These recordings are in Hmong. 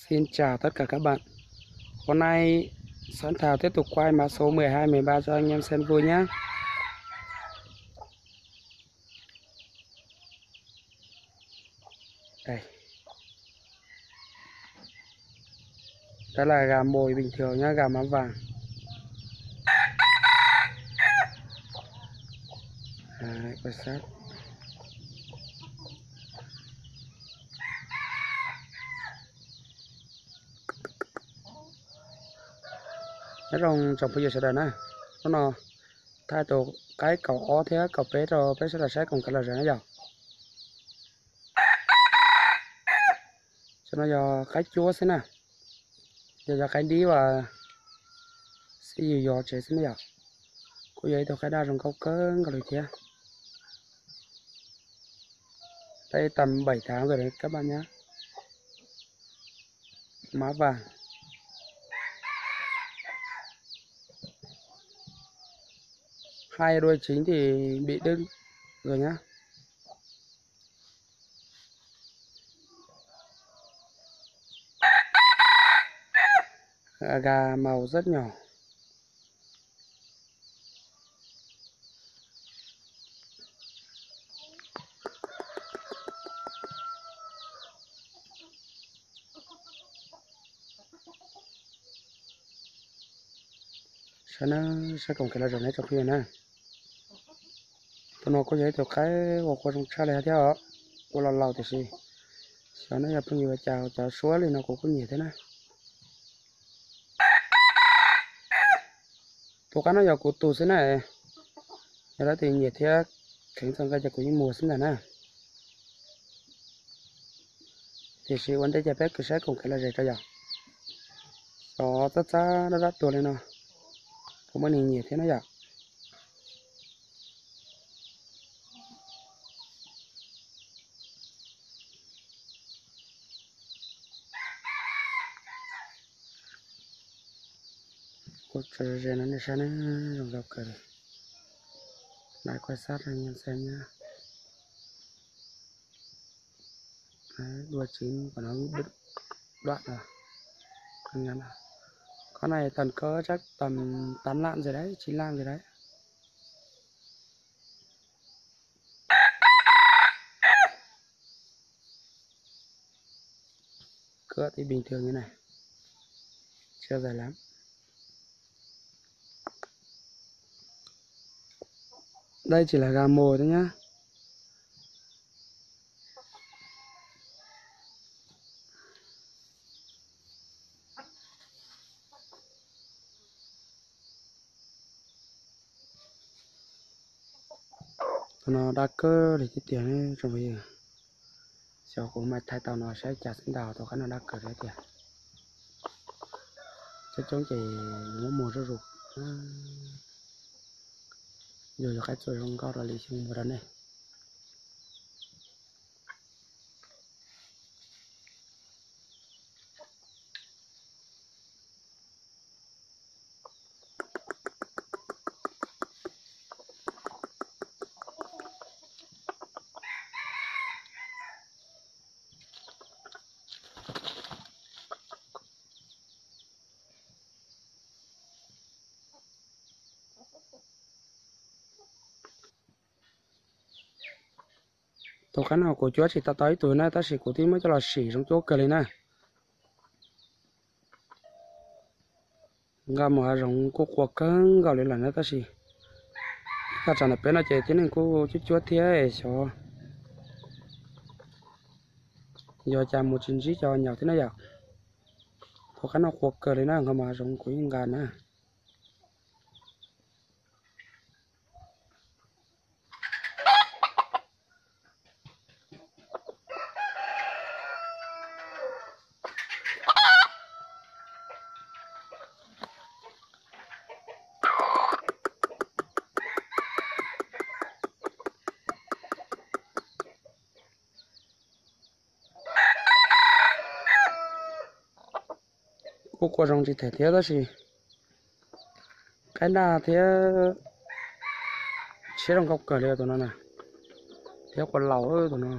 Xin chào tất cả các bạn. Hôm nay Xuân Thảo tiếp tục quay mã số mười hai, mười ba cho anh em xem vui nhé. Đây. Đó là gà mồi bình thường nhá, gà mã vàng. Đấy, quan sát. Nyob zoo tsoom phooj ywg sawv daws na, hnub no thaij tus qaib kaum ob thiab kaum peb rau peb sawv daws saib koom kev lom zem na yom. Cov no yog qaib cuab xwb na, yog cov qaib dib uas xib yws yos tsev xwb na yom. Kuj yog ib tug qaib daj zoo nkauj kawg nkaus li thiab. Đây tầm bảy tháng rồi đấy các bạn nhé. Mã vàng. Hai đuôi chính thì bị đứt rồi nhá. Gà màu rất nhỏ. Saib na, saib koom kev lom zem na tsoom phooj ywg na. Tus no kuj yog ib tug qaib ua qua zoo tshaj li thiab os, ua los laus tiam sis xyov nej yog phooj ywg ua cas cov suab li no kuv kuj nyiam thiab na. Tus qaib no yog kuv tus xwb na, yog leej twg nyiam thiab kheev txog nqa ces kuv yeej muag xwb ntag na. Tiam sis ua ntej ces peb kov saib koom kev lom zem rau yom. Xyov txab txab dab dab tuag li no, kuv muaj neeg nyiam thiab na yom. Kuv tso ze no nej saib na, zoo nkauj kawg li. Nai kuaj sab rau nyias xem nhá. Đuôi chính của nó đứt đoạn rồi. Con này tầm cỡ chắc tầm tám lạng gì đấy, chín lạng gì đấy. Cưa thì bình thường như này. Chưa dài lắm. Đây chỉ là gà mồi thôi nhá. Tus no daj kawg li tiag tiag ne tsoom phooj ywg. Xyov kuv mam thaij tau no saib cas xwb ntag, tus qaib no daj kawg li tiag. Coob coob ces muab muag zuj zus. Yog yog qaib txuas zoo nkauj rau li xyoo muag rau nej. Tus qaib no kuv cuab tsis tau tau ib tug na, tab sis kuv twb muab coj los sim zoo cuab kawg li na. Nqa mus hav zoov kuj qua kawg nkaus li lawm na, tab sis thaj tsam ntawm peb no ces tib neeg kuj cuab cuab thiab xyov yog cas mus tsis ntsib cov nyaum thiab na yom. Tus qaib no qua kawg li na, nqa mus hav zoov kuv yeej nqa na. Kuj qua zoo tsis them thiab tab sis qaib naj thiab siab zoo nkauj kawg li tus no na, thiab qua laus tus no.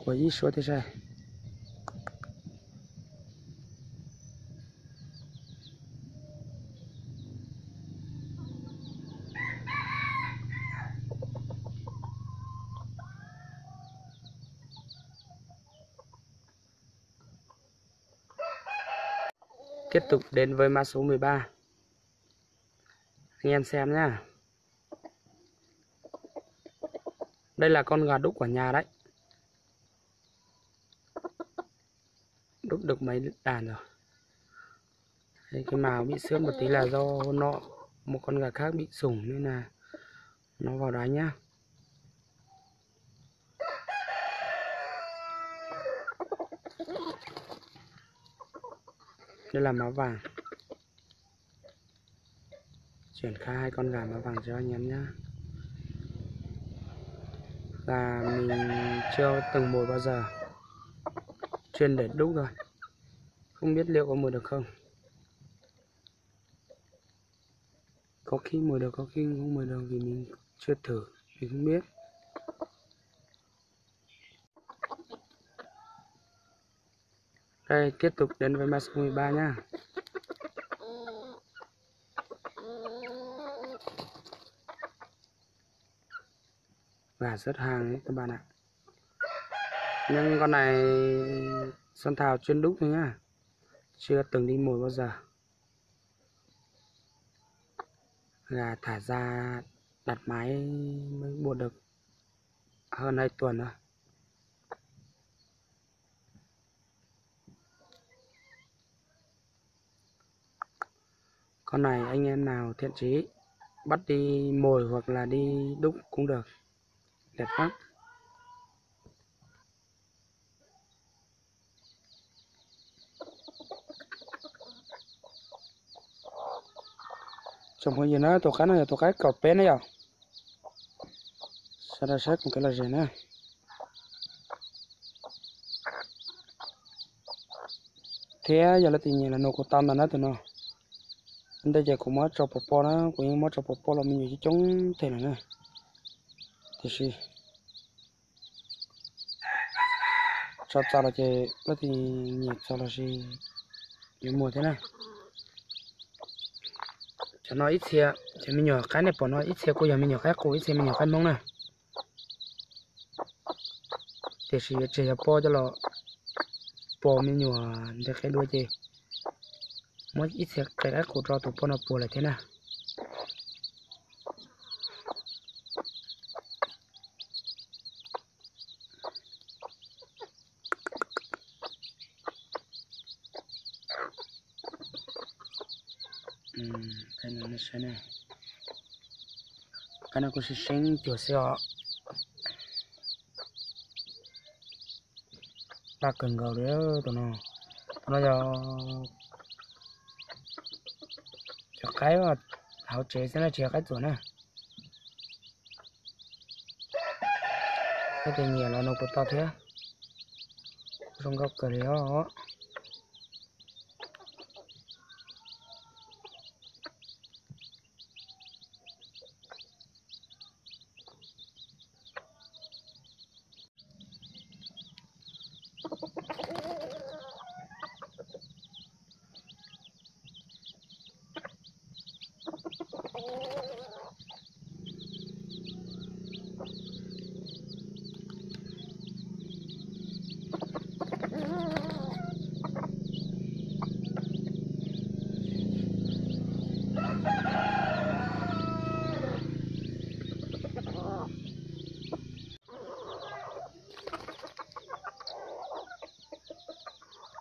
Ua ib suab thiab saib. Tiếp tục đến với mã số mười ba. Anh em xem nhá. Đây là con gà đúc của nhà đấy. Đúc được mấy đàn rồi. Cái màu bị xước một tí là do hôm nọ một con gà khác bị sủng nên là nó vào đá nhá. Đây là máu vàng. Chuyển khai hai con gà màu vàng cho anh em nhá. Gà mình chưa từng mồi bao giờ. Chuyên để đúc thôi. Không biết liệu có mồi được không. Có khi mồi được, có khi không mồi được vì mình chưa thử, mình không biết. Đây, tiếp tục đến với mã số mười ba nhá. Gà rất hàng đấy các bạn ạ. Nhưng con này Xuân Thảo chuyên đúc thôi nhá. Chưa từng đi mồi bao giờ. Gà thả ra đặt máy mới mua được hơn hai tuần rồi. Con này anh em nào thiện chí bắt đi mồi hoặc là đi đúc cũng được. Đẹp lắm. Tsoom phooj ywg na, tus qaib no yog tus qaib kaum peb na yom. Sawv daws saib koom kev lom zem na. Thiab yog leej twg nyiam los nug kuv tau ntawm na tus no. Ntej ces kuv muab tso pov pob na, kuv yeej muab tso pov pob los me nyuam coob coob thiab lawm na. Tiam sis tso txog los ces leej twg nyiam txog los sis yuav muag thiab na. Cov no ib txhia, cov me nyuam qaib nej pom no ib txhia kuj yog me nyuam qaib qus, ib txhia me nyuam qaib hmoob na. Tiam sis yuav tseg yog pob coj los pos me nyuam ntawd qe dua ces muab ib txhia qe qaib qus rau tus poj no puag lawm thiab na. Qaib no kuj seeb seeb cuag xwb os. Laj kawg nkaus li tus no. Tus no yog cov qaib hauv tsev xwb na, tsis yog qaib txuas na. Leej twg nyiam los nug kuv tau thiab. Zoo nkauj kawg li os.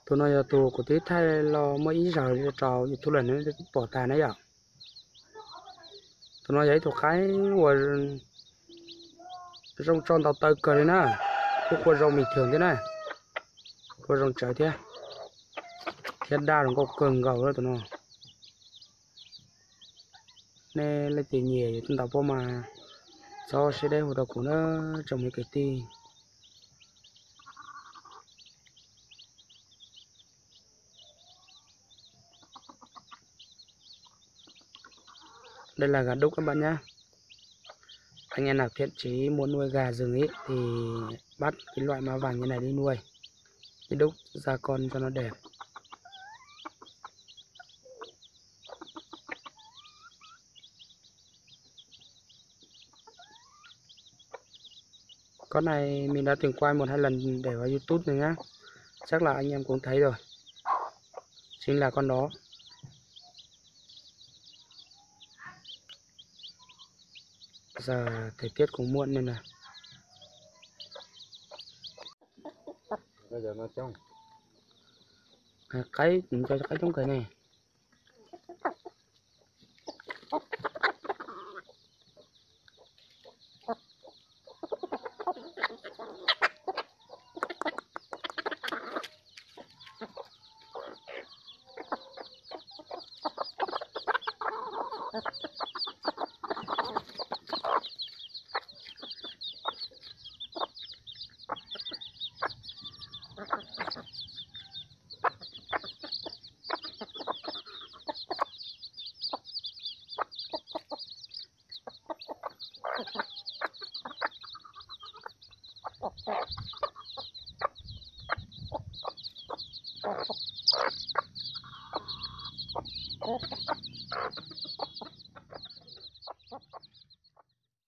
Tus no yog tus kuv twb thaij los muaj ib zaug rau YouTube lawm, nej twb pom tag na yom. Tus no yog ib tug qaib uas zoo tso ntaus taw kawg li na, kuj qua zoo bình thường thiab na, qua zoo tsawv thiab, thiab daj zoo nkauj kawg nkaus tus no. Nej leej twg nyiam yuav ntaus pob mas txhob siab deb hu rau kuv na, tsoom me kwv tij. Đây là gà đúc các bạn nhé. Anh em nào thiện chí mua nuôi gà rừng ý thì bắt cái loại mã vàng như này đi nuôi. Cái đúc da con cho nó đẹp. Có này mình đã từng quay một hai lần để vào YouTube rồi nhá. Chắc là anh em cũng thấy rồi. Chính là con đó. Giờ thời tiết cũng muộn nên là qaib, cho qaib coob kawg ne.